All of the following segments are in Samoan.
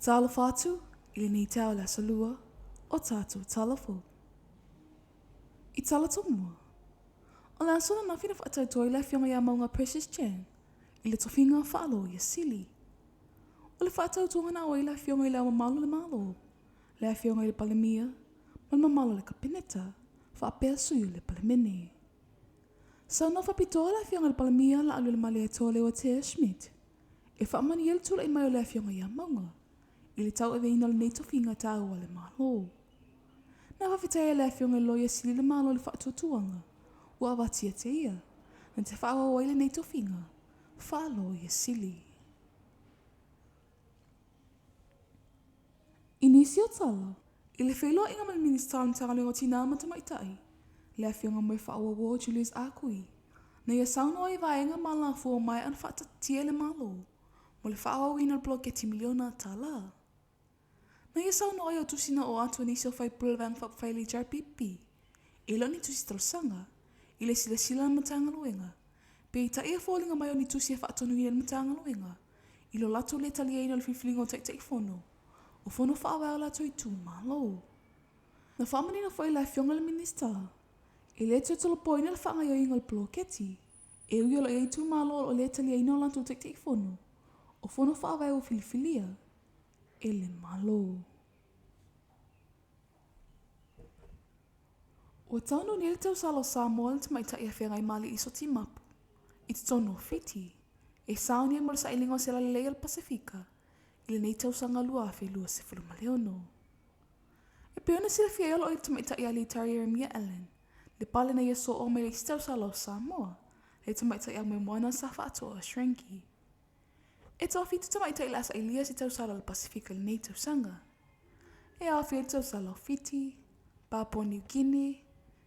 Talofa atu i lenei taeao o le Aso Lua o tatou tala fou. I tala tomua, o le aso ananafi na faatauto ai le Afioga ia Mauga Precious Chan i le tofiga faaloia sili. O le faatautoga na auai le Afioga i Le Ao Mamalu o le Malo, le Afioga i le Palemia ma le mamalu o le Kapeneta, faapea sui o le Palemene. Saunoa faapitoa le Afioga i le Palemia Laaulialemalietoa Leuatea Schmidt e faamanuia le tulai mai o le Afioga ia Mauga i le tauaveina o lenei tofiga taua a le Malo. Na faafetaia e le Afioga i le Loia Sili le Malo i le faatuatuaga ua avatia te ia na te faaauau ai lenei tofiga faa-Loia Sili. I nisi o tala, i le feiloaiga ma le Minisita o le Matagaluega o Tinā ma Tamaitai, le Afioga Moefaauouo Julius Ah Kui, na ia saunoa ai i vaega ma alafua ua maea ona faataatitia e le Malo mo le faaauauina o le poloketi miliona tala. Na ia saunoa ai o tusi na oo atu e nisi o faipule o le Vaega Faaupufai a le HRPP, e le o ni tusi talosaga, i le silasila a le Matagaluega, peitai e foliga mai o ni tusi e faatonuina e le Matagaluega i lo latou le taliaina o le filifiliga o Taitaifono o Fono Faavae o latou itumalo. Na faamanino foi e le Afioga i le Minisita, e le toe tolopoina le faagaoioiga o le poloketi, e ui o lo o i ai itumalo o lo o le taliaina o latou Taitaifono o Fono Faavae ua filifilia e le Malo. Ua taunuu nei le tausala o Samoa i le tamaitai Afeagaimalii Soti Mapu i totonu o Fiti e sauni ai mo le sailiga o se lalelei o le Pasefika i lenei tausaga 2026. E pei ona silafia ai o lo o i le tamaitai ia Litari Ieremia Allan le pale na ia sooa mai le isi tausala o Samoa, le tamaitai aumoemoana sa Faatoa Schrenkie. E toafitu tamaitai o le a sailia se tausala o le Pasefika i lenei tausaga. E aofia ai le tausala o Fiti, Papua Niu Kini,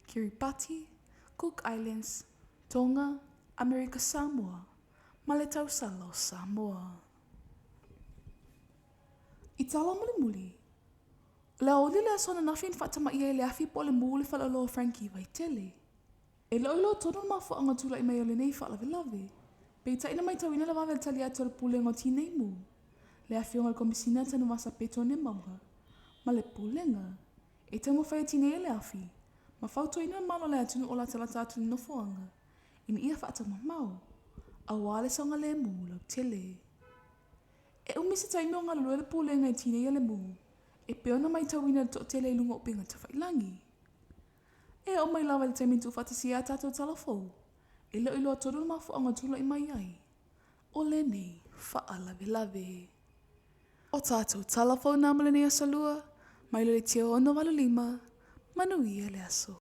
Kiribati, Cook Islands, Tonga, Amerika Samoa ma le tausala o Samoa. I tala mulimuli, o le aoauli o le aso ananafi na faatamaia ai le afi po o le mū i le faleoloa o Frankie i Vaitele. E le o iloa tonu le mafuaaga tulai mai o lenei faalavelave, peitai na matauina le vave o le tali atu a le Pulega o Tinei Mu, le Afioga i le Komesina Tanuvasa Petone Mauga ma le Pulega e taumafai e tineia le afi ma fautuaina le malo o le atunuu o latalata atu i le nofoaga ina ia faataumamao aua le saogalemu lautele. E umi se taimi o galulue le Pulega e tineia le mū e pei ona matauina i le toatele i luga o upega tafailagi. E oo mai lava i le taimi e tuufaatasia ai a tatou tala fou, e le o iloa tonu le mafuaaga o tulai mai ai o lenei faalavelave. O tatou tala fou na mo lenei aso Lua, mai le leitio 685, manuia le aso.